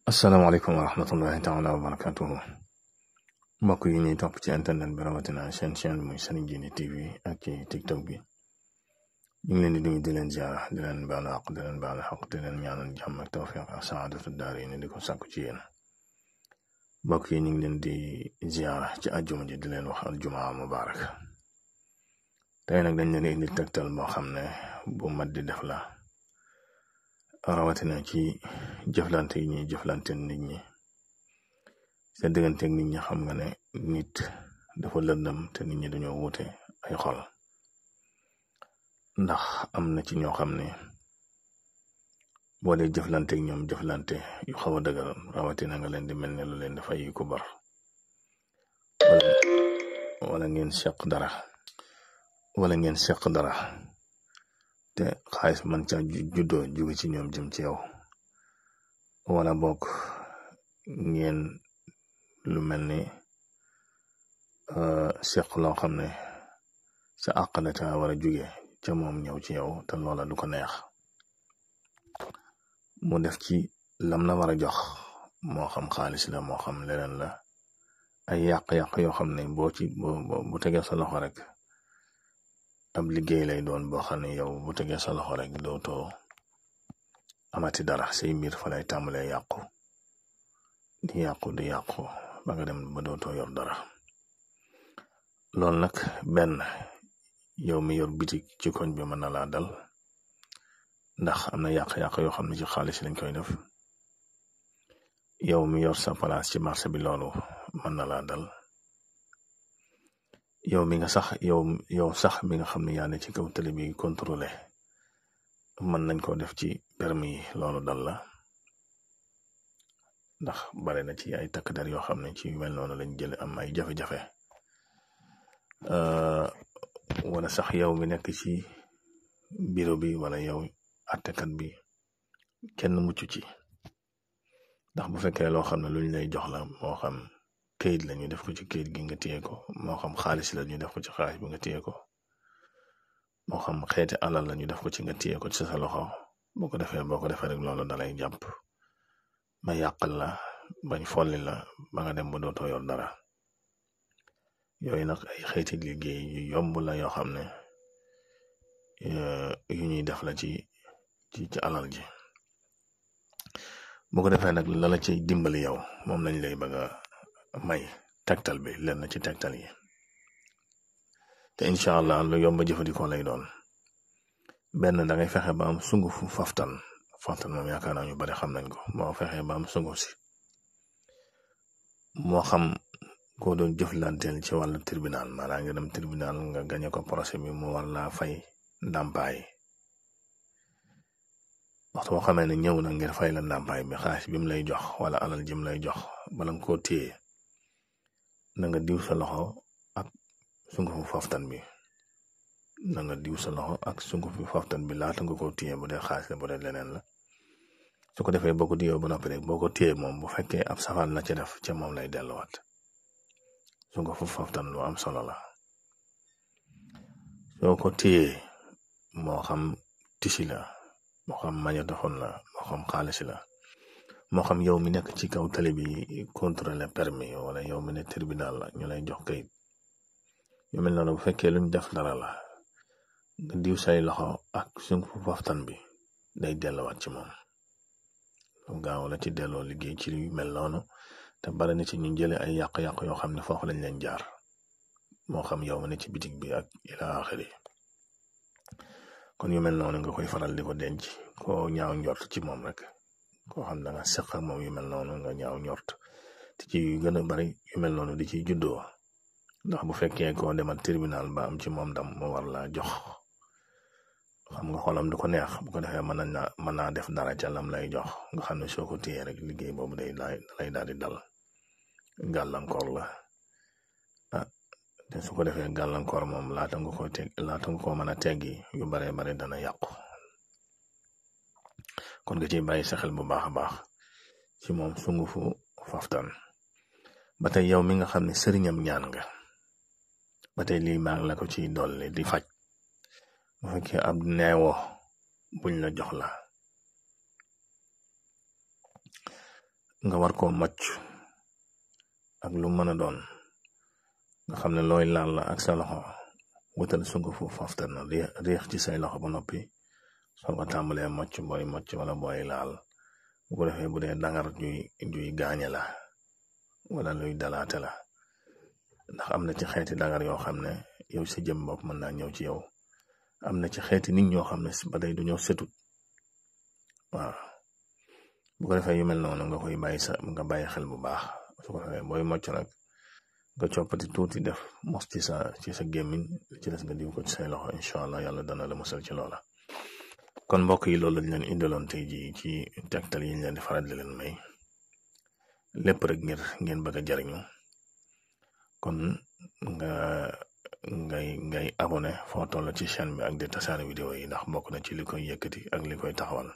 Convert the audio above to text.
asalaamaaleykum wa rahmatullahi taala wa barakatuhu mbokk yi ñuy topp ci internet bi rawatina chaîne bi muy Serigne Djily TV ak ci TikTok bi ñu ngi leen di nuyu di leen ziara di leen baalu àq di leen baalu xaq di leen ñaanal jàmm ak tawfiq ak saadatu daar yi di ko sàkku ci yéen mbokk yi ñu ngi leen di ziara ci àjjuma ji di leen wax aljumaa mubarak tey nag dañ leen indi tegtal boo xam ne bu mat di def la rawatina ci jëflante yi ñuy jëflante nit ñi sa digganteeg nit ñi. xam nga ne nit dafa lëndam te nit ñi dañoo wuute ay xol, ndax am na ci ñoo xam ne boo dee jëflanteeg ñoom jëflante yu xaw a dëgër rawatina nga leen di mel ne lu leen dafay yi ko bar wala ngeen seq dara te xaalis man ca juddoo jóge ci ñoom jëm ci yow, wala bokk ngeen lu mel ni seq loo xam ne sa àq la ca war a jóge ca moom ñëw ci yow te loola du ko neex mu def ci lam la war a jox, moo xam xaalis la moo xam leneen la, ay yàq-yàq yoo xam ne bu tegee sa loxo rek ab liggéey lay doon boo xam ne yow bu tegee sa loxo rek dootoo amati dara, say mbir fa lay tàmbalee yàqu di yàqu ba nga dem ba dootoo yor dara. loolu nag benn yow mi yor bitik ci koñ bi mën na laa dal, ndax am na yàq-yàq yoo xam ne ci xaalis lañ koy def. yow mi yor sa place ci marché bi loolu mën na laa dal. yow mi nga sax mi nga xam ne yaa ne ci kaw télé bi contrôlé mën nañ koo def ci permis yi loolu dal la, ndax bare na ci ay takk der yoo xam ne ci mel noonu lañ jële am ay jafe-jafe. wala sax yow mi nekk ci bureau bi wala yow attekat bi kenn mucc ci, ndax bu fekkee loo xam ne luñ lay jox la, moo xam këyit la ñu def ko ci këyit gi nga téye ko, moo xam xaalis la ñu def ko ci xaalis bi nga téye ko, moo xam xeeti alal la ñu def ko ci nga téye ko ci sa loxo. boo ko defee rek loolu dalay jàpp ba yàqal la, bañ folli la ba nga dem ba dootoo yor dara. yooyu nag ay xeeti liggéey yu yomb la yoo xam ne yu ñuy def la ci alal ji. boo ko defee nag la ciy dimbali yow moom lañ lay bëgg a may tegtal bi lenn ci tegtal yi, te incha allah lu yomb jëfandikoo lay doon. benn da ngay fexe ba am sungufu faftan moom yaakaar naa ñu bari xam nañ ko. moo fexe ba am sunguf si, moo xam koo doon jëflanteel ci wàllu tribunal, maanaam nga dem tribunal nga gañe ko procès bi mu war laa fay ndàmpaay. waxtu boo xamee ne ñëw na ngir fay la ndàmpaay bi, xaalis bi mu lay jox wala alal ji mu lay jox, bala nga koo téye na nga diw sa loxo ak sungufu faftan bi. laata nga koo téye, bu dee xaalis la bu dee leneen la. su ko defee boo ko diwoo ba noppi rek boo ko téye moom bu fekkee ab safaan la ci def ca moom lay delluwaat. sungufu faftan lu am solo la. soo ko téyee moo xam tisi la, moo xam magnétophone la, moo xam xaalis la, moo xam yow mi nekk ci kaw tali bi contrôler permis, wala yow mi ne tribunal la ñu lay jox kayit yu mel noonu. bu fekkee luñ def dara la nga diw say loxo ak sungufu faftan bi, day delluwaat ci moom. lu gaaw la ci delloo liggéey ci yu mel noonu, te bari na ci ñu jële ay yàq-yàq yoo xam ne foofu lañ leen jaar, moo xam yow mi ne ci bitik bi ak ila axiri. kon yu mel noonu nga koy faral di ko denc, koo ñaaw njort ci moom rek, koo xam da nga seq ak moom yu mel noonu nga ñaaw njort, te ci yu gën a bari yu mel noonu di ciy juddoo. ndax bu fekkee koo demal tribunal ba am ci moom dam mu war laa jox, xam nga xolam du ko neex. bu ko defee mën naa def dara ca lam lay jox, nga xam ne soo ko téyee rek liggéey boobu lay daal di dal, gàllankoor la. te su ko defee gàllankoor moom laata nga ko mën a teggi yu baree bare dana yàqu. kon nga ciy bàyyi sa xel bu baax a baax ci moom sungufu faftan. ba tey yow mi nga xam ne sëriñam ñaan nga, ba tey lii maa ngi la ko ciy dolli di faj. bu fekkee ab neewo buñ la jox la, nga war koo mocc ak lu mën a doon nga xam ne looy laal la ak sa loxo wutal sungufu faftan na réex ci say loxo ba noppi soo ko tàmbalee mocc booy mocc wala booy laal bu ko defee bu dee dangar juy gaañe la wala luy dalaate la ndax am na ci xeeti dangar yoo xam ne yow si jëm bopp mën naa ñëw ci yow am na ci xeeti nit ñoo xam ne ba tey du ñoo setut waaw bu ko defee yu mel noonu nga koy nga bàyyi xel bu baax su ko defee booy mocc nag nga coppati tuuti def mos ci sa gémmiñ ci des nga diw ko ci say loxo incha allah yàlla dana la musal ci loola. kon mbokk yi loolu lañ leen indaloon tey jii ci tegtal yi ñu leen di faral di leen may lépp rek ngir ngeen bëgg a jariñu kon ngay abonné foo toll ci chaîne bi ak di tasaare vidéo yi ndax bokk na ci li koy yëkkati ak li koy taxawal.